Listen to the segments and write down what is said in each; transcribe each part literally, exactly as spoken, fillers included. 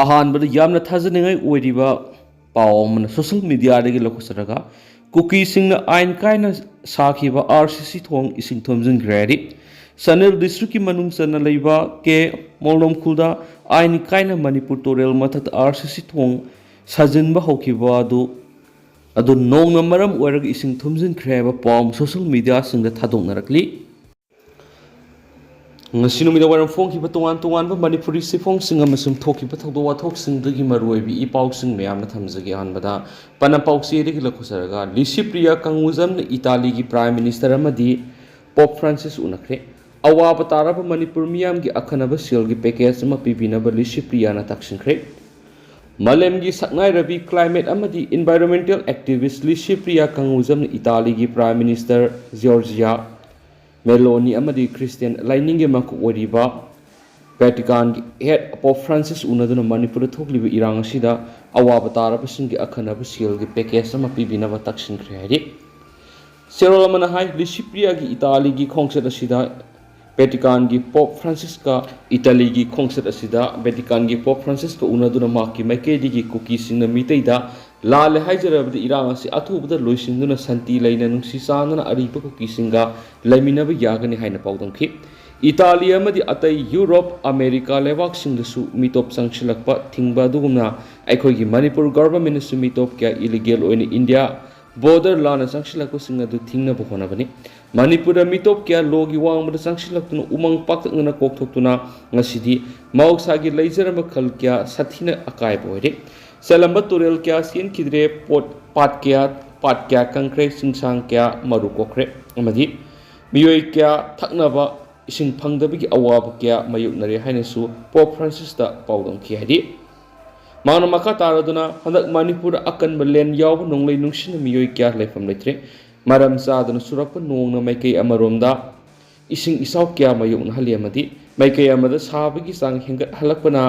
ꯑꯍꯥꯟꯕꯗ ꯌꯥꯝꯅ ꯊꯥꯖꯅꯤꯡꯉꯥꯏ ꯑꯣꯏꯔꯤꯕ ꯄꯥꯎ ꯑꯃꯅ ꯁꯣꯁꯤꯌꯦꯜ ꯃꯤꯗꯤꯌꯥꯗꯒꯤ ꯂꯧꯈꯠꯆꯔꯒ ꯀꯨꯀꯤꯁꯤꯡꯅ ꯑꯥꯏꯟ ꯀꯥꯏꯅ ꯁꯥꯈꯤꯕ ꯑꯥꯔ ꯁꯤ ꯁꯤ ꯊꯣꯡ ꯏꯁꯤꯡ ꯊꯨꯝꯖꯤꯟꯈ꯭ꯔꯦ ꯍꯥꯏꯔꯤ꯫ ꯆꯥꯟꯗꯦꯜ ꯗꯤꯁꯇ꯭ꯔꯤꯛꯀꯤ ꯃꯅꯨꯡ ꯆꯟꯅ ꯂꯩꯕ ꯀꯦ ꯃꯣꯜꯅꯣꯝꯈꯨꯜꯗ ꯑꯥꯏꯟ ꯀꯥꯏꯅ ꯃꯅꯤꯄꯨꯔ ꯇꯨꯔꯦꯜ ꯃꯊꯛꯇ ꯑꯥꯔ ꯁꯤ ꯁꯤ ꯊꯣꯡ ꯁꯥꯖꯤꯟꯕ ꯍꯧꯈꯤꯕ ꯑꯗꯨ ꯑꯗꯨ ꯅꯣꯡꯅ ꯃꯔꯝ ꯑꯣꯏꯔꯒ ꯏꯁꯤꯡ ꯊꯨꯝꯖꯤꯟꯈ꯭ꯔꯦ ꯍꯥꯏꯕ ꯄꯥꯎ ꯑꯃ ꯁꯣꯁꯤꯌꯦꯜ ꯃꯤꯗꯤꯌꯥꯁꯤꯡꯗ ꯊꯥꯗꯣꯛꯅꯔꯛꯂꯤ꯫ ꯉꯁꯤ ꯅꯨꯃꯤꯗꯥꯡ ꯋꯥꯏꯔꯝ ꯐꯣꯡꯈꯤꯕ ꯇꯣꯉꯥꯟ ꯇꯣꯉꯥꯟꯕ ꯃꯅꯤꯄꯨꯔꯤ ꯆꯦꯐꯣꯡꯁꯤꯡ ꯑꯃꯁꯨꯡ ꯊꯣꯛꯈꯤꯕ ꯊꯧꯗꯣꯛ ꯋꯥꯊꯣꯛꯁꯤꯡꯗꯒꯤ ꯃꯔꯨꯑꯣꯏꯕ ꯏ ꯄꯥꯎꯁꯤꯡ ꯃꯌꯥꯝꯅ ꯊꯝꯖꯒꯦ꯫ ꯑꯍꯥꯟꯕꯗ ꯄꯅꯝ ꯄꯥꯎꯆꯦꯗꯒꯤ ꯂꯧꯈꯠꯆꯔꯒ, ꯂꯤꯁꯤꯄ꯭ꯔꯤꯌꯥ ꯀꯪꯒꯨꯖꯝꯅ ꯏꯇꯥꯂꯤꯒꯤ ꯄ꯭ꯔꯥꯏꯝ ꯃꯤꯅꯤꯁꯇꯔ ꯑꯃꯗꯤ ꯄꯣꯞ ꯐ꯭ꯔꯥꯟꯁꯤꯁ ꯎꯅꯈ꯭ꯔꯦ꯫ ꯑꯋꯥꯕ ꯇꯥꯔꯕ ꯃꯅꯤꯄꯨꯔ ꯃꯤꯌꯥꯝꯒꯤ ꯑꯈꯟꯅꯕ ꯁꯦꯜꯒꯤ ꯄꯦꯀꯦꯖ ꯑꯃ ꯄꯤꯕꯤꯅꯕ ꯂꯤꯁꯤꯄ꯭ꯔꯤꯌꯥꯅ ꯇꯛꯁꯤꯟꯈ꯭ꯔꯦ꯫ ꯃꯥꯂꯦꯝꯒꯤ ꯁꯛꯅꯥꯏꯔꯕꯤ ꯀ꯭ꯂꯥꯏꯃꯦꯠ ꯑꯃꯗꯤ ꯏꯟꯚꯥꯏꯔꯣꯟꯃꯦꯟꯇꯦꯜ ꯑꯦꯛꯇꯤꯚꯤꯁ ꯂꯤꯁꯤꯄ꯭ꯔꯤꯌꯥ ꯀꯪꯒꯨꯖꯝꯅ ꯏꯇꯥꯂꯤꯒꯤ ꯄ꯭ꯔꯥꯏꯝ ꯃꯤꯅꯤꯁꯇꯔ ꯖꯣꯔꯖꯤꯌꯥ ꯃꯦꯂꯣꯅꯤ ꯑꯃꯗꯤ ꯈ꯭ꯔꯤꯁꯇꯤꯌꯟ ꯂꯥꯏꯅꯤꯡꯒꯤ ꯃꯀꯣꯛ ꯑꯣꯏꯔꯤꯕ ꯚꯦꯇꯤꯀꯥꯟꯒꯤ ꯍꯦꯗ ꯄꯣꯞ ꯐ꯭ꯔꯥꯟꯁꯤꯁ ꯎꯅꯗꯨꯅ ꯃꯅꯤꯄꯨꯔꯗ ꯊꯣꯛꯂꯤꯕ ꯏꯔꯥꯡ ꯑꯁꯤꯗ ꯑꯋꯥꯕ ꯇꯥꯔꯕꯁꯤꯡꯒꯤ ꯑꯈꯟꯅꯕ ꯁꯦꯜꯒꯤ ꯄꯦꯀꯦꯖ ꯑꯃ ꯄꯤꯕꯤꯅꯕ ꯇꯛꯁꯤꯟꯈ꯭ꯔꯦ ꯍꯥꯏꯔꯤ꯫ ꯆꯦꯔꯣꯜ ꯑꯃꯅ ꯍꯥꯏ, ꯂꯤꯁꯤꯄ꯭ꯔꯤꯌꯥꯒꯤ ꯏꯇꯥꯂꯤꯒꯤ ꯈꯣꯡꯆꯠ ꯑꯁꯤꯗ ꯚꯦꯇꯤꯀꯥꯟꯒꯤ ꯄꯣꯞ ꯐ꯭ꯔꯥꯟꯁꯤꯁꯀ ꯏꯇꯥꯂꯤꯒꯤ ꯈꯣꯡꯆꯠ ꯑꯁꯤꯗ ꯚꯦꯇꯤꯀꯥꯟꯒꯤ ꯄꯣꯞ ꯐ꯭ꯔꯥꯟꯁꯤꯁꯀ ꯎꯅꯗꯨꯅ ꯃꯍꯥꯛꯀꯤ ꯃꯥꯏꯀꯩꯗꯒꯤ ꯀꯨꯀꯤꯁꯤꯡꯅ ꯃꯤꯇꯩꯗ ꯂꯥꯜꯂꯦ ꯍꯥꯏꯖꯔꯕꯗꯤ ꯏꯔꯥꯡ ꯑꯁꯤ ꯑꯊꯨꯕꯗ ꯂꯣꯏꯁꯤꯟꯗꯨꯅ ꯁꯥꯟꯇꯤ ꯂꯩꯅ ꯅꯨꯡꯁꯤ ꯆꯥꯟꯅꯅ ꯑꯔꯤꯕ ꯀꯨꯀꯤꯁꯤꯡꯒ ꯂꯩꯃꯤꯟꯅꯕ ꯌꯥꯒꯅꯤ ꯍꯥꯏꯅ ꯄꯥꯎꯗꯝꯈꯤ꯫ ꯏꯇꯥꯂꯤ ꯑꯃꯗꯤ ꯑꯇꯩ ꯌꯨꯔꯣꯞ, ꯑꯃꯦꯔꯤꯀꯥ ꯂꯩꯕꯥꯛꯁꯤꯡꯗꯁꯨ ꯃꯤꯇꯣꯞ ꯆꯪꯁꯤꯜꯂꯛꯄ ꯊꯤꯡꯕ ꯑꯗꯨꯒꯨꯝꯅ ꯑꯩꯈꯣꯏꯒꯤ ꯃꯅꯤꯄꯨꯔ ꯒꯚꯔꯟꯃꯦꯟꯠꯅꯁꯨ ꯃꯤꯇꯣꯞ ꯀꯌꯥ ꯏꯂꯤꯒꯦꯜ ꯑꯣꯏꯅ ꯏꯟꯗꯤꯌꯥ ꯕꯣꯔꯗꯔ ꯂꯥꯟꯅ ꯆꯪꯁꯤꯜꯂꯛꯄꯁꯤꯡ ꯑꯗꯨ ꯊꯤꯡꯅꯕ ꯍꯣꯠꯅꯕꯅꯤ꯫ ꯃꯅꯤꯄꯨꯔꯗ ꯃꯤꯇꯣꯞ ꯀꯌꯥ ꯂꯣꯒꯤ ꯋꯥꯡꯃꯗ ꯆꯪꯁꯤꯜꯂꯛꯇꯨꯅ ꯎꯃꯪ ꯄꯥꯛꯇꯛꯅꯅ ꯀꯣꯛꯊꯣꯛꯇꯨꯅ ꯉꯁꯤꯗꯤ ꯃꯍꯧꯁꯥꯒꯤ ꯂꯩꯖꯔꯝꯕ ꯈꯜ ꯀꯌꯥ ꯁꯥꯊꯤꯅ ꯑꯀꯥꯏꯕ ꯑꯣꯏꯔꯦ꯫ ꯆꯜꯂꯝꯕ ꯇꯨꯔꯦꯜ ꯀꯌꯥ ꯆꯦꯟꯈꯤꯗ꯭ꯔꯦ, ꯄꯣꯠ ꯄꯥꯠ ꯀꯌꯥ, ꯄꯥꯠ ꯀꯌꯥ ꯀꯪꯈ꯭ꯔꯦ, ꯆꯤꯡꯁꯥꯡ ꯀꯌꯥ ꯃꯔꯨ ꯀꯣꯛꯈ꯭ꯔꯦ ꯑꯃꯗꯤ ꯃꯤꯑꯣꯏ ꯀꯌꯥ ꯊꯛꯅꯕ ꯏꯁꯤꯡ ꯐꯪꯗꯕꯒꯤ ꯑꯋꯥꯕ ꯀꯌꯥ ꯃꯥꯌꯣꯛꯅꯔꯦ ꯍꯥꯏꯅꯁꯨ ꯄꯣꯞ ꯐ꯭ꯔꯥꯟꯁꯤꯁꯇ ꯄꯥꯎꯗꯝꯈꯤ ꯍꯥꯏꯔꯤ꯫ ꯃꯍꯥꯛꯅ ꯃꯈꯥ ꯇꯥꯔꯗꯨꯅ ꯍꯟꯗꯛ ꯃꯅꯤꯄꯨꯔꯗ ꯑꯀꯟꯕ ꯂꯦꯟ ꯌꯥꯎꯕ ꯅꯣꯡꯂꯩ ꯅꯨꯡꯁꯤꯠꯅ ꯃꯤꯑꯣꯏ ꯀꯌꯥ ꯂꯩꯐꯝ ꯂꯩꯇ꯭ꯔꯦ꯫ ꯃꯔꯝ ꯆꯥꯗꯅ ꯆꯨꯔꯛꯄ ꯅꯣꯡꯅ ꯃꯥꯏꯀꯩ ꯑꯃꯔꯣꯝꯗ ꯏꯁꯤꯡ ꯏꯆꯥꯎ ꯀꯌꯥ ꯃꯥꯌꯣꯛꯅꯍꯜꯂꯤ ꯑꯃꯗꯤ ꯃꯥꯏꯀꯩ ꯑꯃꯗ ꯁꯥꯕꯒꯤ ꯆꯥꯡ ꯍꯦꯟꯒꯠꯍꯜꯂꯛꯄꯅ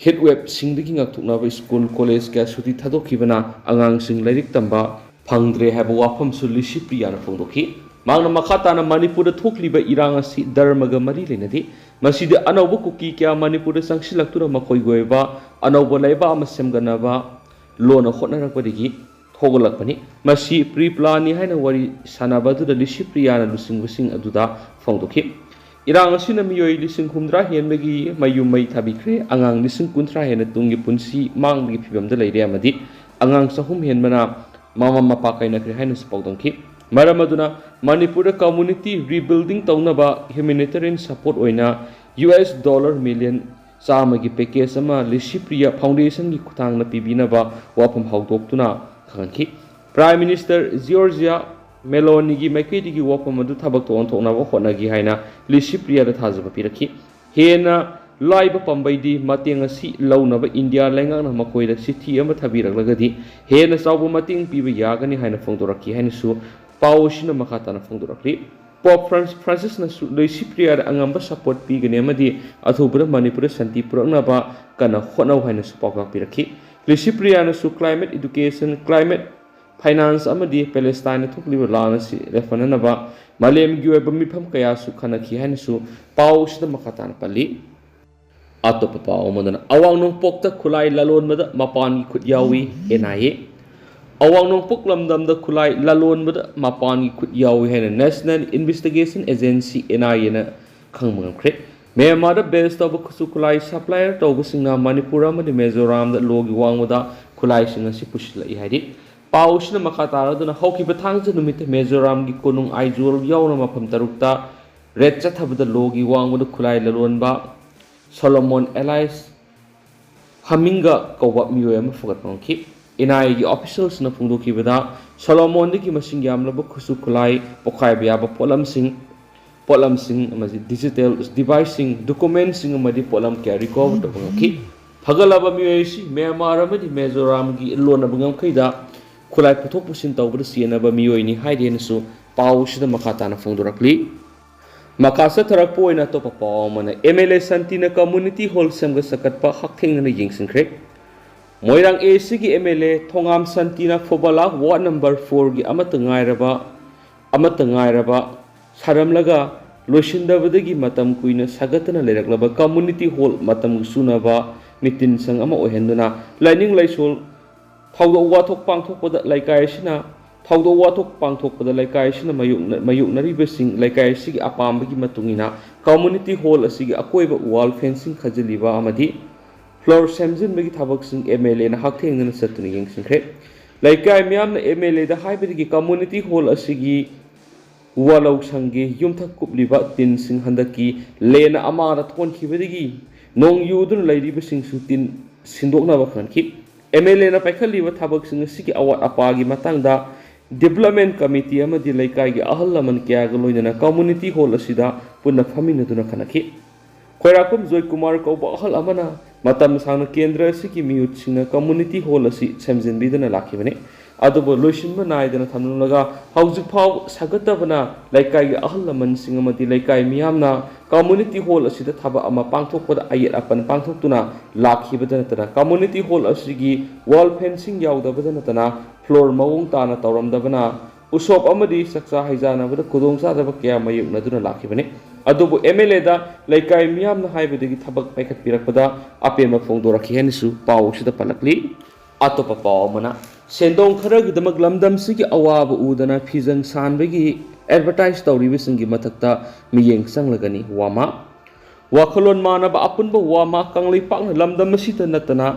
ꯍꯤꯠ ꯋꯦꯕꯁꯤꯡꯗꯒꯤ ꯉꯥꯛꯊꯣꯛꯅꯕ ꯁ꯭ꯀꯨꯜ ꯀꯣꯂꯦꯖ ꯀꯌꯥ ꯁꯨꯇꯤ ꯊꯥꯗꯣꯛꯈꯤꯕꯅ ꯑꯉꯥꯡꯁꯤꯡ ꯂꯥꯏꯔꯤꯛ ꯇꯝꯕ ꯐꯪꯗ꯭ꯔꯦ ꯍꯥꯏꯕ ꯋꯥꯐꯝꯁꯨ ꯂꯤꯁꯤꯄ꯭ꯔꯤꯌꯥꯅ ꯐꯣꯡꯗꯣꯛꯈꯤ꯫ ꯃꯍꯥꯛꯅ ꯃꯈꯥ ꯇꯥꯅ ꯃꯅꯤꯄꯨꯔꯗ ꯊꯣꯛꯂꯤꯕ ꯏꯔꯥꯡ ꯑꯁꯤ ꯙꯔꯃꯒ ꯃꯔꯤ ꯂꯩꯅꯗꯦ꯫ ꯃꯁꯤꯗ ꯑꯅꯧꯕ ꯀꯨꯀꯤ ꯀꯌꯥ ꯃꯅꯤꯄꯨꯔꯗ ꯆꯪꯁꯤꯜꯂꯛꯇꯨꯅ ꯃꯈꯣꯏꯒꯤ ꯑꯣꯏꯕ ꯑꯅꯧꯕ ꯂꯩꯕꯥꯛ ꯑꯃ ꯁꯦꯝꯒꯠꯅꯕ ꯂꯣꯟꯅ ꯍꯣꯠꯅꯔꯛꯄꯗꯒꯤ ꯊꯣꯛꯂꯛꯄꯅꯤ꯫ ꯃꯁꯤ ꯄ꯭ꯔꯤ ꯄ꯭ꯂꯥꯟꯅꯤ ꯍꯥꯏꯅ ꯋꯥꯔꯤ ꯁꯥꯟꯅꯕ ꯑꯗꯨꯗ ꯂꯤꯁꯤꯄ꯭ꯔꯤꯌꯥꯅ ꯂꯨꯆꯤꯡꯕꯁꯤꯡ ꯑꯗꯨꯗ ꯐꯣꯡꯗꯣꯛꯈꯤ꯫ ꯏꯔꯥꯡ ꯑꯁꯤꯅ ꯃꯤꯑꯣꯏ ꯂꯤꯁꯤꯡ ꯍꯨꯝꯗ꯭ꯔꯥ ꯍꯦꯟꯕꯒꯤ ꯃꯌꯨꯝ ꯃꯩ ꯊꯥꯕꯤꯈ꯭ꯔꯦ, ꯑꯉꯥꯡ ꯂꯤꯁꯤꯡ ꯀꯨꯟꯊ꯭ꯔꯥ ꯍꯦꯟꯅ ꯇꯨꯡꯒꯤ ꯄꯨꯟꯁꯤ ꯃꯥꯡꯕꯒꯤ ꯐꯤꯕꯝꯗ ꯂꯩꯔꯦ ꯑꯃꯗꯤ ꯑꯉꯥꯡ ꯆꯍꯨꯝ ꯍꯦꯟꯕꯅ ꯃꯃꯥ ꯃꯄꯥ ꯀꯥꯏꯅꯈ꯭ꯔꯦ ꯍꯥꯏꯅꯁꯨ ꯄꯥꯎꯗꯝꯈꯤ꯫ ꯃꯔꯝ ꯑꯗꯨꯅ ꯃꯅꯤꯄꯨꯔꯗ community rebuilding ꯇꯧꯅꯕ humanitarian support ꯑꯣꯏꯅ ꯌꯨ ꯑꯦꯁ ꯗꯣꯂꯔ ꯃꯤꯂꯤꯌꯟ ꯆꯥꯝꯃꯒꯤ package ꯑꯃ ꯂꯤꯁꯤꯄ꯭ꯔꯤꯌꯥ ꯐꯥꯎꯟꯗꯦꯁꯟꯒꯤ ꯈꯨꯠꯊꯥꯡꯗ ꯄꯤꯕꯤꯅꯕ ꯋꯥꯐꯝ ꯍꯧꯗꯣꯛꯇꯨꯅ ꯈꯪꯍꯟꯈꯤ꯫ Prime Minister Giorgia Meloniꯒꯤ ꯃꯥꯏꯀꯩꯗꯒꯤ ꯋꯥꯐꯝ ꯑꯗꯨ ꯊꯕꯛꯇ ꯑꯣꯟꯊꯣꯛꯅꯕ ꯍꯣꯠꯅꯒꯦ ꯍꯥꯏꯅ ꯂꯤꯁꯤꯄ꯭ꯔꯤꯌꯥꯗ ꯊꯥꯖꯕ ꯄꯤꯔꯛꯈꯤ꯫ ꯍꯦꯟꯅ ꯂꯥꯏꯕ ꯄꯥꯝꯕꯩꯗꯤ ꯃꯇꯦꯡ ꯑꯁꯤ ꯂꯧꯅꯕ ꯏꯟꯗꯤꯌꯥ ꯂꯩꯉꯥꯛꯅ ꯃꯈꯣꯏꯗ ꯆꯤꯊꯤ ꯑꯃ ꯊꯥꯕꯤꯔꯛꯂꯒꯗꯤ ꯍꯦꯟꯅ ꯆꯥꯎꯕ ꯃꯇꯦꯡ ꯄꯤꯕ ꯌꯥꯒꯅꯤ ꯍꯥꯏꯅ ꯐꯣꯡꯗꯣꯔꯛꯈꯤ ꯍꯥꯏꯅꯁꯨ ꯄꯥꯎ ꯑꯁꯤꯅ ꯃꯈꯥ ꯇꯥꯅ ꯐꯣꯡꯗꯣꯔꯛꯂꯤ꯫ Pope Fran-, Francisꯅꯁꯨ ꯂꯤꯁꯤꯄ꯭ꯔꯤꯌꯥꯗ ꯑꯉꯝꯕ support ꯄꯤꯒꯅꯤ ꯑꯃꯗꯤ ꯑꯊꯨꯕꯗ ꯃꯅꯤꯄꯨꯔꯗ ꯁꯥꯟꯇꯤ ꯄꯨꯔꯛꯅꯕ ꯀꯟꯅ ꯍꯣꯠꯅꯧ ꯍꯥꯏꯅꯁꯨ ꯄꯥꯎꯇꯥꯛ ꯄꯤꯔꯛꯈꯤ꯫ ꯂꯤꯁꯤꯄ꯭ꯔꯤꯌꯥꯅꯁꯨ climate education, climate finance ꯑꯃꯗꯤ ꯄꯦꯂꯦꯁꯇꯥꯏꯟꯗ ꯊꯣꯛꯂꯤꯕ ꯂꯥꯟ ꯑꯁꯤ ꯂꯦꯞꯍꯟꯅꯅꯕ ꯃꯥꯂꯦꯝꯒꯤ ꯑꯣꯏꯕ ꯃꯤꯐꯝ ꯀꯌꯥꯁꯨ ꯈꯟꯅꯈꯤ ꯍꯥꯏꯅꯁꯨ ꯄꯥꯎ ꯑꯁꯤꯗ ꯃꯈꯥ ꯇꯥꯅ ꯄꯜꯂꯤ꯫ ꯑꯇꯣꯞꯄ ꯄꯥꯎ ꯑꯃꯗꯅ ꯑꯋꯥꯡ ꯅꯣꯡꯄꯣꯛꯇ ꯈꯨꯠꯂꯥꯏ ꯂꯂꯣꯟꯕꯗ ꯃꯄꯥꯟꯒꯤ ꯈꯨꯠ ꯌꯥꯎꯏ, ꯑꯦꯟ ꯑꯥꯏ ꯑꯦ꯫ ꯑꯋꯥꯡ ꯅꯣꯡꯄꯣꯛ ꯂꯝꯗꯝꯗ ꯈꯨꯠꯂꯥꯏ ꯂꯂꯣꯟꯕꯗ ꯃꯄꯥꯟꯒꯤ ꯈꯨꯠ ꯌꯥꯎꯏ ꯍꯥꯏꯅ National Investigation Agency, ꯑꯦꯟ ꯑꯥꯏ ꯑꯦꯅ ꯈꯪꯕ ꯉꯝꯈ꯭ꯔꯦ꯫ ꯃ꯭ꯌꯥꯟꯃꯥꯔꯗ base ꯇꯧꯕ ꯈꯨꯠꯁꯨ ꯈꯨꯠꯂꯥꯏ supplierꯇꯧꯕꯁꯤꯡꯅ ꯃꯅꯤꯄꯨꯔ ꯑꯃꯗꯤ ꯃꯤꯖꯣꯔꯥꯝꯗ ꯂꯣꯒꯤ ꯋꯥꯡꯃꯗ ꯈꯨꯠꯂꯥꯏꯁꯤꯡ ꯑꯁꯤ ꯄꯨꯁꯤꯜꯂꯛꯏ ꯍꯥꯏꯔꯤ꯫ ꯄꯥꯎ ꯑꯁꯤꯅ ꯃꯈꯥ ꯇꯥꯔꯗꯨꯅ ꯍꯧꯈꯤꯕ ꯊꯥꯡꯖ ꯅꯨꯃꯤꯠꯇ ꯃꯤꯖꯣꯔꯥꯝꯒꯤ ꯀꯣꯅꯨꯡ ꯑꯥꯏꯖꯣꯜ ꯌꯥꯎꯅ ꯃꯐꯝ ꯇꯔꯨꯛꯇ raid ꯆꯠꯊꯕꯗ ꯂꯣꯒꯤ ꯋꯥꯡꯃꯗ ꯈꯨꯠꯂꯥꯏ ꯂꯂꯣꯟꯕ ꯁꯣꯂꯣꯃꯣꯟ alias ꯍꯃꯤꯡꯒ ꯀꯧꯕ ꯃꯤꯑꯣꯏ ꯑꯃ ꯐꯒꯠꯄ ꯉꯝꯈꯤ꯫ ꯑꯦꯟ ꯑꯥꯏ ꯑꯦꯒꯤ officialꯁꯤꯡꯅ ꯐꯣꯡꯗꯣꯛꯈꯤꯕꯗ ꯁꯣꯂꯣꯃꯣꯟꯗꯒꯤ ꯃꯁꯤꯡ ꯌꯥꯝꯂꯕ ꯈꯨꯠꯁꯨ ꯈꯨꯠꯂꯥꯏ, ꯄꯣꯈꯥꯏꯕ ꯌꯥꯕ ꯄꯣꯠꯂꯝꯁꯤꯡ, ꯄꯣꯠꯂꯝꯁꯤꯡ ꯑꯃꯗꯤ digital deviceꯁꯤꯡ, documentꯁꯤꯡ ꯑꯃꯗꯤ ꯄꯣꯠꯂꯝ ꯀꯌꯥ recover ꯇꯧꯕ ꯉꯝꯈꯤ꯫ ꯐꯒꯠꯂꯕ ꯃꯤꯑꯣꯏ ꯑꯁꯤ ꯃ꯭ꯌꯥꯟꯃꯥꯔ ꯑꯃꯗꯤ ꯃꯤꯖꯣꯔꯥꯝꯒꯤ ꯂꯣꯟꯅꯕ ꯉꯝꯈꯩꯗ ꯈꯨꯠꯂꯥꯏ ꯄꯨꯊꯣꯛ ꯄꯨꯁꯤꯟ ꯇꯧꯕꯗ ꯆꯦꯟꯅꯕ ꯃꯤꯑꯣꯏꯅꯤ ꯍꯥꯏꯔꯤ ꯍꯥꯏꯅꯁꯨ ꯄꯥꯎ ꯑꯁꯤꯗ ꯃꯈꯥ ꯇꯥꯅ ꯐꯣꯡꯗꯣꯔꯛꯂꯤ꯫ ꯃꯈꯥ ꯆꯠꯊꯔꯛꯄ ꯑꯣꯏꯅ ꯑꯇꯣꯞꯄ ꯄꯥꯎ ꯑꯃꯅ ꯑꯦꯝ ꯑꯦꯜ ꯑꯦ ꯁꯥꯟꯇꯤꯅ community hall ꯁꯦꯝꯒꯠ ꯁꯥꯒꯠꯄ ꯍꯛꯊꯦꯡꯅꯅ ꯌꯦꯡꯁꯤꯟꯈ꯭ꯔꯦ꯫ ꯃꯣꯏꯔꯥꯡ ꯑꯦ ꯁꯤꯒꯤ ꯑꯦꯝ ꯑꯦꯜ ꯑꯦ ꯊꯣꯉꯥꯝ ꯁꯥꯟꯇꯤꯅ ꯐꯨꯕꯂꯥ ward number fourꯒꯤ ꯑꯃꯠꯇ ꯉꯥꯏꯔꯕ, ꯑꯃꯠꯇ ꯉꯥꯏꯔꯕ ꯁꯥꯔꯝꯂꯒ ꯂꯣꯏꯁꯤꯟꯗꯕꯗꯒꯤ ꯃꯇꯝ ꯀꯨꯏꯅ ꯁꯥꯒꯠꯇꯅ ꯂꯩꯔꯛꯂꯕ community hall ꯃꯇꯝ ꯆꯨꯅꯕ ꯃꯤꯇꯤꯟ ꯁꯪ ꯑꯃ ꯑꯣꯏꯍꯟꯗꯨꯅ ꯂꯥꯏꯅꯤꯡ ꯂꯥꯏꯁꯣꯜ ꯊꯧꯗꯣꯛ ꯋꯥꯊꯣꯛ ꯄꯥꯡꯊꯣꯛꯄꯗ ꯂꯩꯀꯥꯏ ꯑꯁꯤꯅ ꯊꯧꯗꯣꯛ ꯋꯥꯊꯣꯛ ꯄꯥꯡꯊꯣꯛꯄꯗ ꯂꯩꯀꯥꯏ ꯑꯁꯤꯅ ꯃꯥꯌꯣꯛꯅ-, ꯃꯥꯌꯣꯛꯅꯔꯤꯕꯁꯤꯡ ꯂꯩꯀꯥꯏ ꯑꯁꯤꯒꯤ ꯑꯄꯥꯝꯕꯒꯤ ꯃꯇꯨꯡ ꯏꯟꯅ community hall ꯑꯁꯤꯒꯤ ꯑꯀꯣꯏꯕ wall fencing ꯈꯥꯖꯤꯜꯂꯤꯕ ꯑꯃꯗꯤ floor ꯁꯦꯝꯖꯤꯟꯕꯒꯤ ꯊꯕꯛꯁꯤꯡ MLAꯅ ꯍꯛꯊꯦꯡꯅꯅ ꯆꯠꯇꯨꯅ ꯌꯦꯡꯁꯤꯟꯈ꯭ꯔꯦ꯫ ꯂꯩꯀꯥꯏ ꯃꯤꯌꯥꯝꯅ MLAꯗ ꯍꯥꯏꯕꯗꯒꯤ community hall ꯑꯁꯤꯒꯤ ꯋꯥꯂꯧꯁꯪꯒꯤ ꯌꯨꯝꯊꯛ ꯀꯨꯞꯂꯤꯕ ꯇꯤꯟꯁꯤꯡ ꯍꯟꯗꯛꯀꯤ ꯂꯦꯟ ꯑꯃꯥꯅ ꯊꯣꯟꯈꯤꯕꯗꯒꯤ ꯅꯣꯡ ꯌꯨꯗꯨꯅ ꯂꯩꯔꯤꯕꯁꯤꯡꯁꯨ ꯇꯤꯟ ꯁꯤꯟꯗꯣꯛꯅꯕ ꯈꯟꯈꯤ꯫ MLAꯅ ꯄꯥꯏꯈꯠꯂꯤꯕ ꯊꯕꯛꯁꯤꯡ ꯑꯁꯤꯒꯤ ꯑꯋꯥꯠ ꯑꯄꯥꯒꯤ ꯃꯇꯥꯡꯗ development committee ꯑꯃꯗꯤ ꯂꯩꯀꯥꯏꯒꯤ ꯑꯍꯜ ꯂꯃꯟ ꯀꯌꯥꯒ ꯂꯣꯏꯅꯅ community hall ꯑꯁꯤꯗ ꯄꯨꯟꯅ ꯐꯝꯃꯤꯟꯅꯗꯨꯅ ꯈꯟꯅꯈꯤ꯫ ꯈ꯭ꯋꯥꯏꯔꯥꯛꯄꯝ ꯖꯣꯏꯀꯨꯃꯥꯔ ꯀꯧꯕ ꯑꯍꯜ ꯑꯃꯅ ꯃꯇꯝ ꯁꯥꯡꯅ ꯀꯦꯟꯗ꯭ꯔ ꯑꯁꯤꯒꯤ ꯃꯤꯍꯨꯠꯁꯤꯡꯅ community hall ꯑꯁꯤ ꯁꯦꯝꯖꯤꯟꯕꯤꯗꯨꯅ ꯂꯥꯛꯈꯤꯕꯅꯤ꯫ ꯑꯗꯨꯕꯨ ꯂꯣꯏꯁꯤꯟꯕ ꯅꯥꯏꯗꯅ ꯊꯝꯂꯝꯂꯒ ꯍꯧꯖꯤꯛ ꯐꯥꯎ ꯁꯥꯒꯠꯇꯕꯅ ꯂꯩꯀꯥꯏꯒꯤ ꯑꯍꯜ ꯂꯃꯟꯁꯤꯡ ꯑꯃꯗꯤ ꯂꯩꯀꯥꯏ ꯃꯤꯌꯥꯝꯅ community hall ꯑꯁꯤꯗ ꯊꯕꯛ ꯑꯃ ꯄꯥꯡꯊꯣꯛꯄꯗ ꯑꯌꯦꯠ ꯑꯄꯟ ꯄꯥꯡꯊꯣꯛꯇꯨꯅ ꯂꯥꯛꯈꯤꯕꯗ ꯅꯠꯇꯅ community hall ꯑꯁꯤꯒꯤ wall fencing ꯌꯥꯎꯗꯕꯗ ꯅꯠꯇꯅ floor ꯃꯑꯣꯡ ꯇꯥꯅ ꯇꯧꯔꯝꯗꯕꯅ ꯎꯁꯣꯞ ꯑꯃꯗꯤ ꯆꯥꯛꯆꯥ ꯍꯩꯖꯥꯅꯕꯗ ꯈꯨꯗꯣꯡꯆꯥꯗꯕ ꯀꯌꯥ ꯃꯥꯌꯣꯛꯅꯗꯨꯅ ꯂꯥꯛꯈꯤꯕꯅꯤ꯫ ꯑꯗꯨꯕꯨ MLAꯗ ꯂꯩꯀꯥꯏ ꯃꯤꯌꯥꯝꯅ ꯍꯥꯏꯕꯗꯒꯤ ꯊꯕꯛ ꯄꯥꯏꯈꯠꯄꯤꯔꯛꯄꯗ ꯑꯄꯦꯟꯕ ꯐꯣꯡꯗꯣꯔꯛꯈꯤ ꯍꯥꯏꯅꯁꯨ ꯄꯥꯎ ꯑꯁꯤꯗ ꯄꯜꯂꯛꯂꯤ꯫ ꯑꯇꯣꯞꯄ ꯄꯥꯎ ꯑꯃꯅ, ꯁꯦꯟꯗꯣꯡ ꯈꯔꯒꯤꯗꯃꯛ ꯂꯝꯗꯝꯁꯤꯒꯤ ꯑꯋꯥꯕ ꯎꯗꯅ ꯐꯤꯖꯪ ꯁꯥꯟꯕꯒꯤ advertise ꯇꯧꯔꯤꯕꯁꯤꯡꯒꯤ ꯃꯊꯛꯇ ꯃꯤꯠꯌꯦꯡ ꯆꯪꯂꯒꯅꯤ ꯋꯥꯃꯥ꯫ ꯋꯥꯈꯜꯂꯣꯟ ꯃꯥꯟꯅꯕ ꯑꯄꯨꯟꯕ ꯋꯥꯃꯥ ꯀꯪꯂꯩꯄꯥꯛꯅ ꯂꯝꯗꯝ ꯑꯁꯤꯗ ꯅꯠꯇꯅ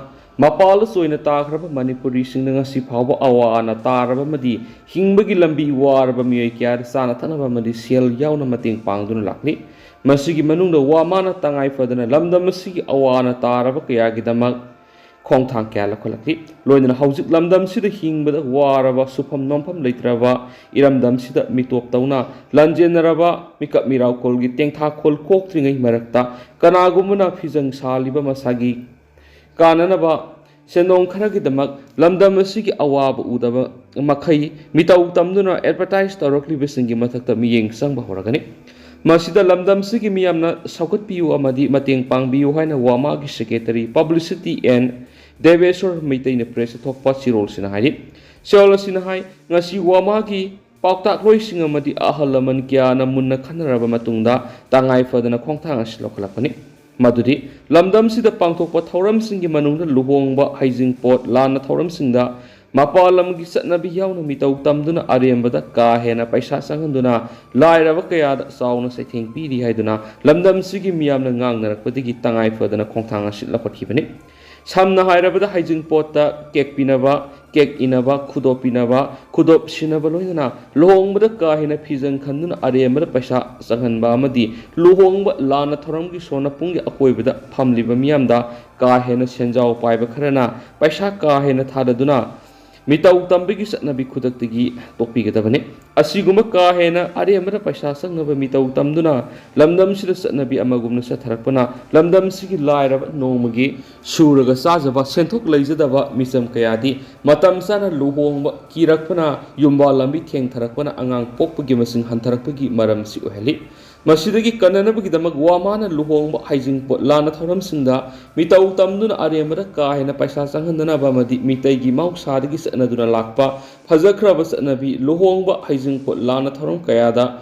ꯃꯄꯥꯜꯗꯁꯨ ꯑꯣꯏꯅ ꯇꯥꯈ꯭ꯔꯕ ꯃꯅꯤꯄꯨꯔꯤꯁꯤꯡꯅ ꯉꯁꯤ ꯐꯥꯎꯕ ꯑꯋꯥ ꯑꯅꯥ ꯇꯥꯔꯕ ꯑꯃꯗꯤ ꯍꯤꯡꯕꯒꯤ ꯂꯝꯕꯤ ꯋꯥꯔꯕ ꯃꯤꯑꯣꯏ ꯀꯌꯥꯗ ꯆꯥꯅ ꯊꯛꯅꯕ ꯑꯃꯗꯤ ꯁꯦꯜ ꯌꯥꯎꯅ ꯃꯇꯦꯡ ꯄꯥꯡꯗꯨꯅ ꯂꯥꯛꯂꯤ꯫ ꯃꯁꯤꯒꯤ ꯃꯅꯨꯡꯗ ꯋꯥꯃꯥꯅ ꯇꯉꯥꯏ ꯐꯗꯅ ꯂꯝꯗꯝ ꯑꯁꯤꯒꯤ ꯑꯋꯥ ꯑꯅꯥ ꯇꯥꯔꯕ ꯀꯌꯥꯒꯤꯗꯃꯛ ꯈꯣꯡꯊꯥꯡ ꯀꯌꯥ ꯂꯧꯈꯠꯂꯛꯂꯤ꯫ ꯂꯣꯏꯅꯅ ꯍꯧꯖꯤꯛ ꯂꯝꯗꯝꯁꯤꯗ ꯍꯤꯡꯕꯗ ꯋꯥꯔꯕ, ꯁꯨꯐꯝ ꯅꯣꯝꯐꯝ ꯂꯩꯇ꯭ꯔꯕ ꯏꯔꯝꯗꯝꯁꯤꯗ ꯃꯤꯇꯣꯞ ꯇꯧꯅ ꯂꯥꯟꯖꯦꯟꯅꯔꯕ ꯃꯤꯀꯞ ꯃꯤꯔꯥꯎꯈꯣꯜꯒꯤ ꯇꯦꯡꯊꯥꯈꯣꯜ ꯀꯣꯛꯇ꯭ꯔꯤꯉꯩ ꯃꯔꯛꯇ ꯀꯅꯥꯒꯨꯝꯕꯅ ꯐꯤꯖꯪ ꯁꯥꯜꯂꯤꯕ ꯃꯁꯥꯒꯤ ꯀꯥꯟꯅꯅꯕ ꯁꯦꯟꯗꯣꯡ ꯈꯔꯒꯤꯗꯃꯛ ꯂꯝꯗꯝ ꯑꯁꯤꯒꯤ ꯑꯋꯥꯕ ꯎꯗꯕ ꯃꯈꯩ ꯃꯤꯇꯧ ꯇꯝꯗꯨꯅ advertise ꯇꯧꯔꯛꯂꯤꯕꯁꯤꯡꯒꯤ ꯃꯊꯛꯇ ꯃꯤꯠꯌꯦꯡ ꯆꯪꯕ ꯍꯧꯔꯒꯅꯤ꯫ ꯃꯁꯤꯗ ꯂꯝꯗꯝꯁꯤꯒꯤ ꯃꯤꯌꯥꯝꯅ ꯁꯧꯒꯠꯄꯤꯌꯨ ꯑꯃꯗꯤ ꯃꯇꯦꯡ ꯄꯥꯡꯕꯤꯌꯨ ꯍꯥꯏꯅ ꯋꯥꯃꯥꯒꯤ secretary publicity and ꯗꯦꯕꯦꯁꯣꯔ ꯃꯩꯇꯩꯅ pressꯇ ꯊꯣꯛꯄ ꯆꯦꯔꯣꯜꯁꯤꯅ ꯍꯥꯏꯔꯤ꯫ ꯆꯦꯔꯣꯜ ꯑꯁꯤꯅ ꯍꯥꯏ, ꯉꯁꯤ ꯋꯥꯃꯥꯒꯤ ꯄꯥꯎꯇꯥꯛꯂꯣꯏꯁꯤꯡ ꯑꯃꯗꯤ ꯑꯍꯜ ꯂꯃꯟ ꯀꯌꯥꯅ ꯃꯨꯟꯅ ꯈꯟꯅꯔꯕ ꯃꯇꯨꯡꯗ ꯇꯉꯥꯏ ꯐꯗꯅ ꯈꯣꯡꯊꯥꯡ ꯑꯁꯤ ꯂꯧꯈꯠꯂꯛꯄꯅꯤ꯫ ꯃꯗꯨꯗꯤ ꯂꯝꯗꯝꯁꯤꯗ ꯄꯥꯡꯊꯣꯛꯄ ꯊꯧꯔꯝꯁꯤꯡꯒꯤ ꯃꯅꯨꯡꯗ ꯂꯨꯍꯣꯡꯕ, ꯍꯩꯖꯤꯡꯄꯣꯠ, ꯂꯥꯟꯅ ꯊꯧꯔꯝꯁꯤꯡꯗ ꯃꯄꯥꯟ ꯂꯝꯒꯤ ꯆꯠꯅꯕꯤ ꯌꯥꯎꯅ ꯃꯤꯇꯧ ꯇꯝꯗꯨꯅ ꯑꯔꯦꯝꯕꯗ ꯀꯥ ꯍꯦꯟꯅ ꯄꯩꯁꯥ ꯆꯪꯍꯟꯗꯨꯅ ꯂꯥꯏꯔꯕ ꯀꯌꯥꯗ ꯆꯥꯎꯅ ꯆꯩꯊꯦꯡ ꯄꯤꯔꯤ ꯍꯥꯏꯗꯨꯅ ꯂꯝꯗꯝꯁꯤꯒꯤ ꯃꯤꯌꯥꯝꯅ ꯉꯥꯡꯅꯔꯛꯄꯗꯒꯤ ꯇꯉꯥꯏ ꯐꯗꯅ ꯈꯣꯡꯊꯥꯡ ꯑꯁꯤ ꯂꯧꯈꯠꯈꯤꯕꯅꯤ꯫ ꯁꯝꯅ ꯍꯥꯏꯔꯕꯗ, ꯍꯩꯖꯤꯡꯄꯣꯠꯇ ꯀꯦꯛ ꯄꯤꯅꯕ, ꯀꯦꯛ ꯏꯅꯕ, ꯈꯨꯗꯣꯞ ꯄꯤꯅꯕ, ꯈꯨꯗꯣꯞ ꯁꯤꯟꯅꯕ, ꯂꯣꯏꯅꯅ ꯂꯨꯍꯣꯡꯕꯗ ꯀꯥ ꯍꯦꯟꯅ ꯐꯤꯖꯪ ꯈꯟꯗꯨꯅ ꯑꯔꯦꯝꯕꯗ ꯄꯩꯁꯥ ꯆꯪꯍꯟꯕ ꯑꯃꯗꯤ ꯂꯨꯍꯣꯡꯕ, ꯂꯥꯟꯅ ꯊꯧꯔꯝꯒꯤ ꯁꯣꯟꯅ ꯄꯨꯡꯒꯤ ꯑꯀꯣꯏꯕꯗ ꯐꯝꯂꯤꯕ ꯃꯤꯌꯥꯝꯗ ꯀꯥ ꯍꯦꯟꯅ ꯁꯦꯟꯖꯥꯎ ꯄꯥꯏꯕ ꯈꯔꯅ ꯄꯩꯁꯥ ꯀꯥ ꯍꯦꯟꯅ ꯊꯥꯗꯗꯨꯅ ꯃꯤꯇꯧ ꯇꯝꯕꯒꯤ ꯆꯠꯅꯕꯤ ꯈꯨꯗꯛꯇꯒꯤ ꯇꯣꯛꯄꯤꯒꯗꯕꯅꯤ꯫ ꯑꯁꯤꯒꯨꯝꯕ ꯀꯥ ꯍꯦꯟꯅ ꯑꯔꯦꯝꯕꯗ ꯄꯩꯁꯥ ꯆꯪꯅꯕ ꯃꯤꯇꯧ ꯇꯝꯗꯨꯅ ꯂꯝꯗꯝꯁꯤꯗ ꯆꯠꯅꯕꯤ ꯑꯃꯒꯨꯝꯅ ꯆꯠꯊꯔꯛꯄꯅ ꯂꯝꯗꯝꯁꯤꯒꯤ ꯂꯥꯏꯔꯕ, ꯅꯣꯡꯃꯒꯤ ꯁꯨꯔꯒ ꯆꯥꯖꯕ, ꯁꯦꯟꯊꯣꯛ ꯂꯩꯖꯗꯕ ꯃꯤꯆꯝ ꯀꯌꯥꯗꯤ ꯃꯇꯝ ꯆꯥꯅ ꯂꯨꯍꯣꯡꯕ ꯀꯤꯔꯛꯄꯅ ꯌꯨꯝꯕꯥꯜ ꯂꯝꯕꯤ ꯊꯦꯡꯊꯔꯛꯄꯅ ꯑꯉꯥꯡ ꯄꯣꯛꯄꯒꯤ ꯃꯁꯤꯡ ꯍꯟꯊꯔꯛꯄꯒꯤ ꯃꯔꯝꯁꯤ ꯑꯣꯏꯍꯜꯂꯤ꯫ ꯃꯁꯤꯗꯒꯤ ꯀꯟꯅꯅꯕꯒꯤꯗꯃꯛ ꯋꯥꯃꯥꯅ ꯂꯨꯍꯣꯡꯕ, ꯍꯩꯖꯤꯡꯄꯣꯠ, ꯂꯥꯟꯅ ꯊꯧꯔꯝꯁꯤꯡꯗ ꯃꯤꯇꯧ ꯇꯝꯗꯨꯅ ꯑꯔꯦꯝꯕꯗ ꯀꯥ ꯍꯦꯟꯅ ꯄꯩꯁꯥ ꯆꯪꯍꯟꯗꯅꯕ ꯑꯃꯗꯤ ꯃꯤꯇꯩꯒꯤ ꯃꯍꯧꯁꯥꯗꯒꯤ ꯆꯠꯅꯗꯨꯅ ꯂꯥꯛꯄ ꯐꯖꯈ꯭ꯔꯕ ꯆꯠꯅꯕꯤ, ꯂꯨꯍꯣꯡꯕ, ꯍꯩꯖꯤꯡꯄꯣꯠ, ꯂꯥꯟꯅ ꯊꯧꯔꯝ ꯀꯌꯥꯗ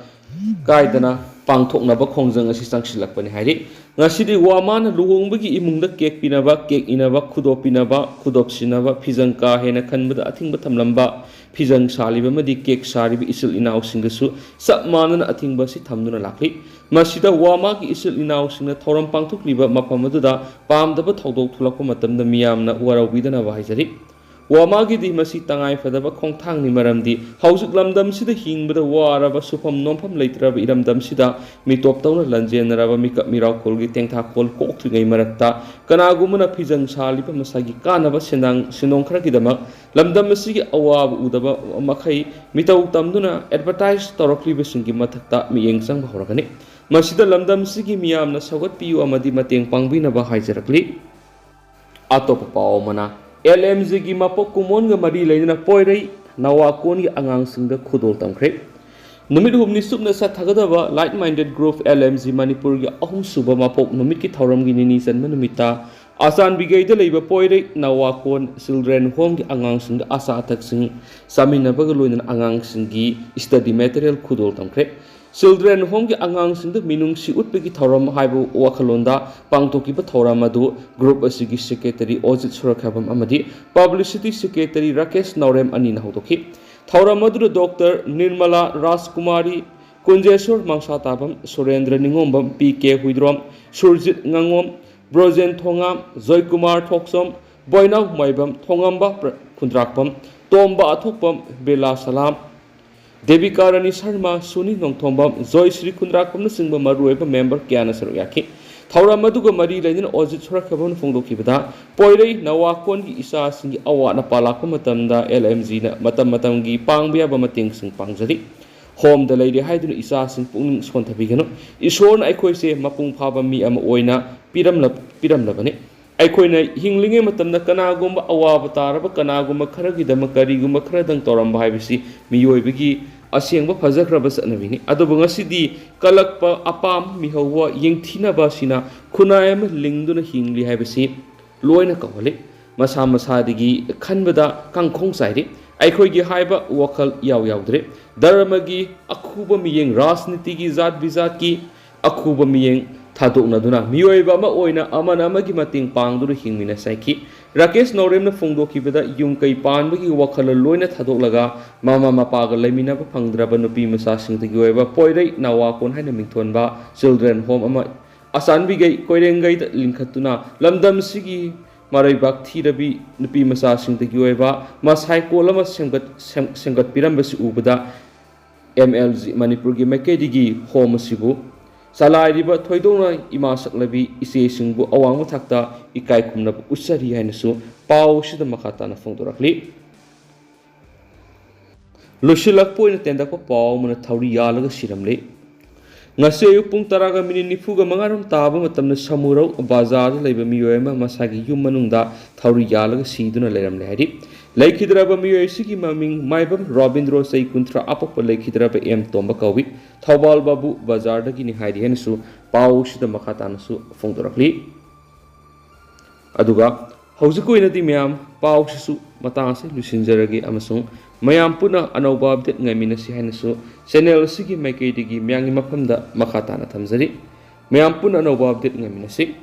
ꯀꯥꯏꯗꯅ ꯄꯥꯡꯊꯣꯛꯅꯕ ꯈꯣꯡꯖꯪ ꯑꯁꯤ ꯆꯪꯁꯤꯜꯂꯛꯄꯅꯤ ꯍꯥꯏꯔꯤ꯫ ꯉꯁꯤꯗꯤ ꯋꯥꯃꯥꯅ ꯂꯨꯍꯣꯡꯕꯒꯤ ꯏꯃꯨꯡꯗ ꯀꯦꯛ ꯄꯤꯅꯕ, ꯀꯦꯛ ꯏꯅꯕ, ꯈꯨꯗꯣꯞ ꯄꯤꯅꯕ, ꯈꯨꯗꯣꯞ ꯁꯤꯟꯅꯕ, ꯐꯤꯖꯪ ꯀꯥ ꯍꯦꯟꯅ ꯈꯟꯕꯗ ꯑꯊꯤꯡꯕ ꯊꯝꯂꯝꯕ, ꯐꯤꯖꯪ ꯁꯥꯂꯤꯕ ꯑꯃꯗꯤ ꯀꯦꯛ ꯁꯥꯔꯤꯕ ꯏꯆꯤꯜ ꯏꯅꯥꯎꯁꯤꯡꯗꯁꯨ ꯆꯞ ꯃꯥꯟꯅꯅ ꯑꯊꯤꯡꯕ ꯑꯁꯤ ꯊꯝꯗꯨꯅ ꯂꯥꯛꯂꯤ꯫ ꯃꯁꯤꯗ ꯋꯥꯃꯥꯒꯤ ꯏꯆꯤꯜ ꯏꯅꯥꯎꯁꯤꯡꯅ ꯊꯧꯔꯝ ꯄꯥꯡꯊꯣꯛꯂꯤꯕ ꯃꯐꯝ ꯑꯗꯨꯗ ꯄꯥꯝꯗꯕ ꯊꯧꯗꯣꯛ ꯊꯣꯛꯂꯛꯄ ꯃꯇꯝꯗ ꯃꯤꯌꯥꯝꯅ ꯋꯥꯔꯧꯕꯤꯗꯅꯕ ꯍꯥꯏꯖꯔꯤ꯫ ꯋꯥꯃꯥꯒꯤꯗꯤ ꯃꯁꯤ ꯇꯉꯥꯏ ꯐꯗꯕ ꯈꯣꯡꯊꯥꯡꯅꯤ, ꯃꯔꯝꯗꯤ ꯍꯧꯖꯤꯛ ꯂꯝꯗꯝꯁꯤꯗ ꯍꯤꯡꯕꯗ ꯋꯥꯔꯕ, ꯁꯨꯐꯝ ꯅꯣꯝꯐꯝ ꯂꯩꯇ꯭ꯔꯕ ꯏꯔꯝꯗꯝꯁꯤꯗ ꯃꯤꯇꯣꯞ ꯇꯧꯅ ꯂꯟꯖꯦꯟꯅꯔꯕ ꯃꯤꯀꯞ ꯃꯤꯔꯥꯎꯈꯣꯜꯒꯤ ꯇꯦꯡꯊꯥꯈꯣꯜ ꯀꯣꯛꯇ꯭ꯔꯤꯉꯩ ꯃꯔꯛꯇ ꯀꯅꯥꯒꯨꯝꯕꯅ ꯐꯤꯖꯪ ꯁꯥꯜꯂꯤꯕ ꯃꯁꯥꯒꯤ ꯀꯥꯟꯅꯕ ꯁꯦꯟꯗꯥꯡ ꯁꯦꯟꯗꯣꯡ ꯈꯔꯒꯤꯗꯃꯛ ꯂꯝꯗꯝ ꯑꯁꯤꯒꯤ ꯑꯋꯥꯕ ꯎꯗꯕ ꯃꯈꯩ ꯃꯤꯇꯧ ꯇꯝꯗꯨꯅ ꯑꯦꯗꯚꯔꯇꯥꯏꯖ ꯇꯧꯔꯛꯂꯤꯕꯁꯤꯡꯒꯤ ꯃꯊꯛꯇ ꯃꯤꯠꯌꯦꯡ ꯆꯪꯕ ꯍꯧꯔꯒꯅꯤ꯫ ꯃꯁꯤꯗ ꯂꯝꯗꯝꯁꯤꯒꯤ ꯃꯤꯌꯥꯝꯅ ꯁꯧꯒꯠꯄꯤꯌꯨ ꯑꯃꯗꯤ ꯃꯇꯦꯡ ꯄꯥꯡꯕꯤꯅꯕ ꯍꯥꯏꯖꯔꯛꯂꯤ꯫ ꯑꯇꯣꯞꯄ ꯄꯥꯎ ꯑꯃꯅ, ꯑꯦꯜ ꯑꯦꯝ ꯖꯤꯒꯤ ꯃꯄꯣꯛ ꯀꯨꯝꯑꯣꯟꯒ ꯃꯔꯤ ꯂꯩꯅꯅ ꯄꯣꯏꯔꯩ ꯅꯋꯥꯀꯣꯟꯒꯤ ꯑꯉꯥꯡꯁꯤꯡꯗ ꯈꯨꯗꯣꯜ ꯇꯝꯈ꯭ꯔꯦ꯫ ꯅꯨꯃꯤꯠ ꯍꯨꯝꯅꯤ ꯆꯨꯞꯅ ꯆꯠꯊꯒꯗꯕ Like Minded Group L M G ꯃꯅꯤꯄꯨꯔꯒꯤ ꯑꯍꯨꯝꯁꯨꯕ ꯃꯄꯣꯛ ꯅꯨꯃꯤꯠꯀꯤ ꯊꯧꯔꯝꯒꯤ ꯅꯤꯅꯤ ꯆꯟꯕ ꯅꯨꯃꯤꯠꯇ ꯑꯆꯥꯟꯕꯤꯒꯩꯗ ꯂꯩꯕ ꯄꯣꯏꯔꯩ ꯅꯋꯥꯀꯣꯟ Children Homeꯒꯤ ꯑꯉꯥꯡꯁꯤꯡꯗ ꯑꯆꯥ ꯑꯊꯛꯁꯤꯡ ꯆꯥꯃꯤꯟꯅꯕꯒ ꯂꯣꯏꯅꯅ ꯑꯉꯥꯡꯁꯤꯡꯒꯤ study material ꯈꯨꯗꯣꯜ ꯇꯝꯈ꯭ꯔꯦ꯫ ꯆꯤꯜꯗ꯭ꯔꯦꯟ ꯍꯣꯝꯒꯤ ꯑꯉꯥꯡꯁꯤꯡꯗ ꯃꯤꯅꯨꯡꯁꯤ ꯎꯠꯄꯒꯤ ꯊꯧꯔꯝ ꯍꯥꯏꯕ ꯋꯥꯈꯜꯂꯣꯟꯗ ꯄꯥꯡꯊꯣꯛꯈꯤꯕ ꯊꯧꯔꯝ ꯑꯗꯨ ꯒ꯭ꯔꯨꯞ ꯑꯁꯤꯒꯤ ꯁꯦꯀ꯭ꯔꯦꯇꯔꯤ ꯑꯣꯖꯤꯠ ꯁꯨꯔꯛꯈꯕꯝ ꯑꯃꯗꯤ ꯄꯕ꯭ꯂꯤꯁꯤꯇꯤ ꯁꯦꯀ꯭ꯔꯦꯇꯔꯤ ꯔꯥꯀꯦꯁ ꯅꯥꯎꯔꯦꯝ ꯑꯅꯤꯅ ꯍꯧꯗꯣꯛꯈꯤ꯫ ꯊꯧꯔꯝ ꯑꯗꯨꯗ doctor Nirmala Rajkumari, Kunjeshor Mangsatabam, Surendra Ningombam, P K Huidrom, Surjit ꯉꯥꯉꯣꯝ, ꯕ꯭ꯔꯣꯖꯦꯟ ꯊꯣꯉꯥꯝ, ꯖꯣꯏꯀꯨꯃꯥꯔ ꯊꯣꯛꯆꯣꯝ, ꯕꯣꯏꯅꯥꯎ ꯃꯥꯏꯕꯝ, ꯊꯣꯉꯝꯕ ꯈꯨꯟꯗ꯭ꯔꯥꯛꯄꯝ, ꯇꯣꯝꯕ ꯑꯊꯣꯛꯄꯝ, ꯕꯤꯔꯂꯥ ꯁꯂꯥꯝ, ꯗꯦꯕꯤꯀꯥ ꯔꯥꯅꯤ ꯁꯔꯃ, ꯁꯨꯅꯤ ꯅꯣꯡꯊꯣꯝꯕꯝ, ꯖꯣꯏꯁ꯭ꯔꯤ ꯈꯨꯟꯗ꯭ꯔꯥꯛꯄꯝꯅꯆꯤꯡꯕ ꯃꯔꯨꯑꯣꯏꯕ ꯃꯦꯝꯕꯔ ꯀꯌꯥꯅ ꯁꯔꯨꯛ ꯌꯥꯈꯤ꯫ ꯊꯧꯔꯝ ꯑꯗꯨꯒ ꯃꯔꯤ ꯂꯩꯅꯅ ꯑꯣꯖꯤꯠ ꯁꯣꯔꯛꯈꯕꯝꯅ ꯐꯣꯡꯗꯣꯛꯈꯤꯕꯗ, ꯄꯣꯏꯔꯩ ꯅꯋꯥꯀꯣꯟꯒꯤ ꯏꯆꯥꯁꯤꯡꯒꯤ ꯑꯋꯥꯠ ꯑꯄꯥ ꯂꯥꯛꯄ ꯃꯇꯝꯗ ꯑꯦꯜ ꯑꯦꯝ ꯖꯤꯅ ꯃꯇꯝ ꯃꯇꯝꯒꯤ ꯄꯥꯡꯕ ꯌꯥꯕ ꯃꯇꯦꯡꯁꯤꯡ ꯄꯥꯡꯖꯔꯤ꯫ ꯍꯣꯝꯗ ꯂꯩꯔꯦ ꯍꯥꯏꯗꯨꯅ ꯏꯆꯥꯁꯤꯡ ꯄꯨꯛꯅꯤꯡ ꯁꯣꯟꯊꯕꯤꯒꯅꯨ꯫ ꯏꯁꯣꯔꯅ ꯑꯩꯈꯣꯏꯁꯦ ꯃꯄꯨꯡ ꯐꯥꯕ ꯃꯤ ꯑꯃ ꯑꯣꯏꯅ ꯄꯤꯔꯝꯂ-, ꯄꯤꯔꯝꯂꯕꯅꯤ꯫ ꯑꯩꯈꯣꯏꯅ ꯍꯤꯡꯂꯤꯉꯩ ꯃꯇꯝꯗ ꯀꯅꯥꯒꯨꯝꯕ ꯑꯋꯥꯕ ꯇꯥꯔꯕ ꯀꯅꯥꯒꯨꯝꯕ ꯈꯔꯒꯤꯗꯃꯛ ꯀꯔꯤꯒꯨꯝꯕ ꯈꯔꯗꯪ ꯇꯧꯔꯝꯕ ꯍꯥꯏꯕꯁꯤ ꯃꯤꯑꯣꯏꯕꯒꯤ ꯑꯁꯦꯡꯕ ꯐꯖꯈ꯭ꯔꯕ ꯆꯠꯅꯕꯤꯅꯤ꯫ ꯑꯗꯨꯕꯨ ꯉꯁꯤꯗꯤ ꯀꯜꯂꯛꯄ, ꯑꯄꯥꯝ, ꯃꯤꯍꯧꯕ, ꯌꯦꯡꯊꯤꯅꯕ ꯑꯁꯤꯅ ꯈꯨꯟꯅꯥꯏ ꯑꯃ ꯂꯤꯡꯗꯨꯅ ꯍꯤꯡꯂꯤ ꯍꯥꯏꯕꯁꯤ ꯂꯣꯏꯅ ꯀꯥꯎꯍꯜꯂꯤ꯫ ꯃꯁꯥ ꯃꯁꯥꯗꯒꯤ ꯈꯟꯕꯗ ꯀꯥꯡꯈꯣꯡ ꯆꯥꯏꯔꯤ꯫ ꯑꯩꯈꯣꯏꯒꯤ ꯍꯥꯏꯕ ꯋꯥꯈꯜ ꯏꯌꯥꯎ ꯌꯥꯎꯗ꯭ꯔꯦ꯫ ꯙꯔꯃꯒꯤ ꯑꯈꯨꯕ ꯃꯤꯠꯌꯦꯡ, ꯔꯥꯖꯅꯤꯇꯤꯒꯤ, ꯖꯥꯠ ꯕꯤꯖꯥꯠꯀꯤ ꯑꯈꯨꯕ ꯃꯤꯠꯌꯦꯡ ꯊꯥꯗꯣꯛꯅꯗꯨꯅ ꯃꯤꯑꯣꯏꯕ ꯑꯃ ꯑꯣꯏꯅ ꯑꯃꯅ ꯑꯃꯒꯤ ꯃꯇꯦꯡ ꯄꯥꯡꯗꯨꯅ ꯍꯤꯡꯃꯤꯟꯅꯁꯤ ꯍꯥꯏꯈꯤ꯫ ꯔꯥꯀꯦꯁ ꯅꯧꯔꯦꯝꯅ ꯐꯣꯡꯗꯣꯛꯈꯤꯕꯗ ꯌꯨꯝ ꯀꯩ ꯄꯥꯟꯕꯒꯤ ꯋꯥꯈꯜꯂꯣꯟ ꯂꯣꯏꯅ ꯊꯥꯗꯣꯛꯂꯒ ꯃꯃꯥ ꯃꯄꯥꯒ ꯂꯩꯃꯤꯟꯅꯕ ꯐꯪꯗ꯭ꯔꯕ ꯅꯨꯄꯤ ꯃꯆꯥꯁꯤꯡꯗꯒꯤ ꯑꯣꯏꯕ ꯄꯣꯏꯔꯩ ꯅꯋꯥꯀꯣꯟ ꯍꯥꯏꯅ ꯃꯤꯡꯊꯣꯟꯕ ꯆꯤꯜꯗ꯭ꯔꯦꯟ ꯍꯣꯝ ꯑꯃ ꯑꯆꯥꯟꯕꯤꯒꯩ ꯀꯣꯏꯔꯦꯡꯒꯩꯗ ꯂꯤꯡꯈꯠꯇꯨꯅ ꯂꯝꯗꯝꯁꯤꯒꯤ ꯃꯔꯩꯕꯥꯛ ꯊꯤꯔꯕꯤ ꯅꯨꯄꯤ ꯃꯆꯥꯁꯤꯡꯗꯒꯤ ꯑꯣꯏꯕ ꯃꯁꯥꯏꯀꯣꯜ ꯑꯃ ꯁꯦꯝꯒꯠ-, ꯁꯦꯝ-, ꯁꯦꯝꯒꯠꯄꯤꯔꯝꯕꯁꯤ ꯎꯕꯗ ꯑꯦꯝ ꯑꯦꯜ ꯖꯤ ꯃꯅꯤꯄꯨꯔꯒꯤ ꯃꯥꯏꯀꯩꯗꯒꯤ ꯍꯣꯝ ꯑꯁꯤꯕꯨ ꯆꯂꯥꯏꯔꯤꯕ ꯊꯣꯏꯗꯣꯛꯅ ꯏꯃꯥ ꯁꯛꯂꯕꯤ ꯏꯆꯦꯁꯤꯡꯕꯨ ꯑꯋꯥꯡꯕ ꯊꯥꯛꯇ ꯏꯀꯥꯏ ꯈꯨꯝꯅꯕ ꯎꯠꯆꯔꯤ ꯍꯥꯏꯅꯁꯨ ꯄꯥꯎ ꯑꯁꯤꯗ ꯃꯈꯥ ꯇꯥꯅ ꯐꯣꯡꯗꯣꯔꯛꯂꯤ꯫ ꯂꯣꯏꯁꯤꯜꯂꯛꯄ ꯑꯣꯏꯅ ꯇꯦꯟꯗꯛꯄ ꯄꯥꯎ ꯑꯃꯅ ꯊꯧꯔꯤ ꯌꯥꯜꯂꯒ ꯁꯤꯔꯝꯂꯦ꯫ ꯉꯁꯤ ꯑꯌꯨꯛ ꯄꯨꯡ ꯇꯔꯥꯒ ꯃꯤꯅꯤꯠ ꯅꯤꯐꯨꯒ ꯃꯉꯥꯔꯣꯝ ꯇꯥꯕ ꯃꯇꯝꯗ ꯁꯃꯨꯔꯧ ꯕꯖꯥꯔꯗ ꯂꯩꯕ ꯃꯤꯑꯣꯏ ꯑꯃ ꯃꯁꯥꯒꯤ ꯌꯨꯝ ꯃꯅꯨꯡꯗ ꯊꯧꯔꯤ ꯌꯥꯜꯂꯒ ꯁꯤꯗꯨꯅ ꯂꯩꯔꯝꯂꯦ ꯍꯥꯏꯔꯤ꯫ ꯂꯩꯈꯤꯗ꯭ꯔꯕ ꯃꯤꯑꯣꯏ ꯑꯁꯤꯒꯤ ꯃꯃꯤꯡ ꯃꯥꯏꯕꯝ ꯔꯣꯕꯤꯟꯗ꯭ꯔꯣ, ꯆꯍꯤ ꯀꯨꯟꯊ꯭ꯔꯥ, ꯑꯄꯣꯛꯄ ꯂꯩꯈꯤꯗ꯭ꯔꯕ ꯑꯦꯝ ꯇꯣꯝꯕ ꯀꯧꯏ꯫ ꯊꯧꯕꯥꯜ ꯕꯥꯕꯨ ꯕꯖꯥꯔꯗꯒꯤꯅꯤ ꯍꯥꯏꯔꯤ ꯍꯥꯏꯅꯁꯨ ꯄꯥꯎꯁꯤꯗ ꯃꯈꯥ ꯇꯥꯅꯁꯨ ꯐꯣꯡꯗꯣꯔꯛꯂꯤ꯫ ꯑꯗꯨꯒ ꯍꯧꯖꯤꯛꯀꯤ ꯑꯣꯏꯅꯗꯤ ꯃꯌꯥꯝ, ꯄꯥꯎꯁꯤꯁꯨ ꯃꯇꯥꯡ ꯑꯁꯤ ꯂꯣꯏꯁꯤꯟꯖꯔꯒꯦ ꯑꯃꯁꯨꯡ ꯃꯌꯥꯝ ꯄꯨꯟꯅ ꯑꯅꯧꯕ update ꯉꯥꯏꯃꯤꯟꯅꯁꯤ ꯍꯥꯏꯅꯁꯨ channel ꯑꯁꯤꯒꯤ ꯃꯥꯏꯀꯩꯗꯒꯤ ꯃꯌꯥꯝꯒꯤ ꯃꯐꯝꯗ ꯃꯈꯥ ꯇꯥꯅ ꯊꯝꯖꯔꯤ꯫ ꯃꯌꯥꯝ ꯄꯨꯟꯅ ꯑꯅꯧꯕ update ꯉꯥꯏꯃꯤꯟꯅꯁꯤ꯫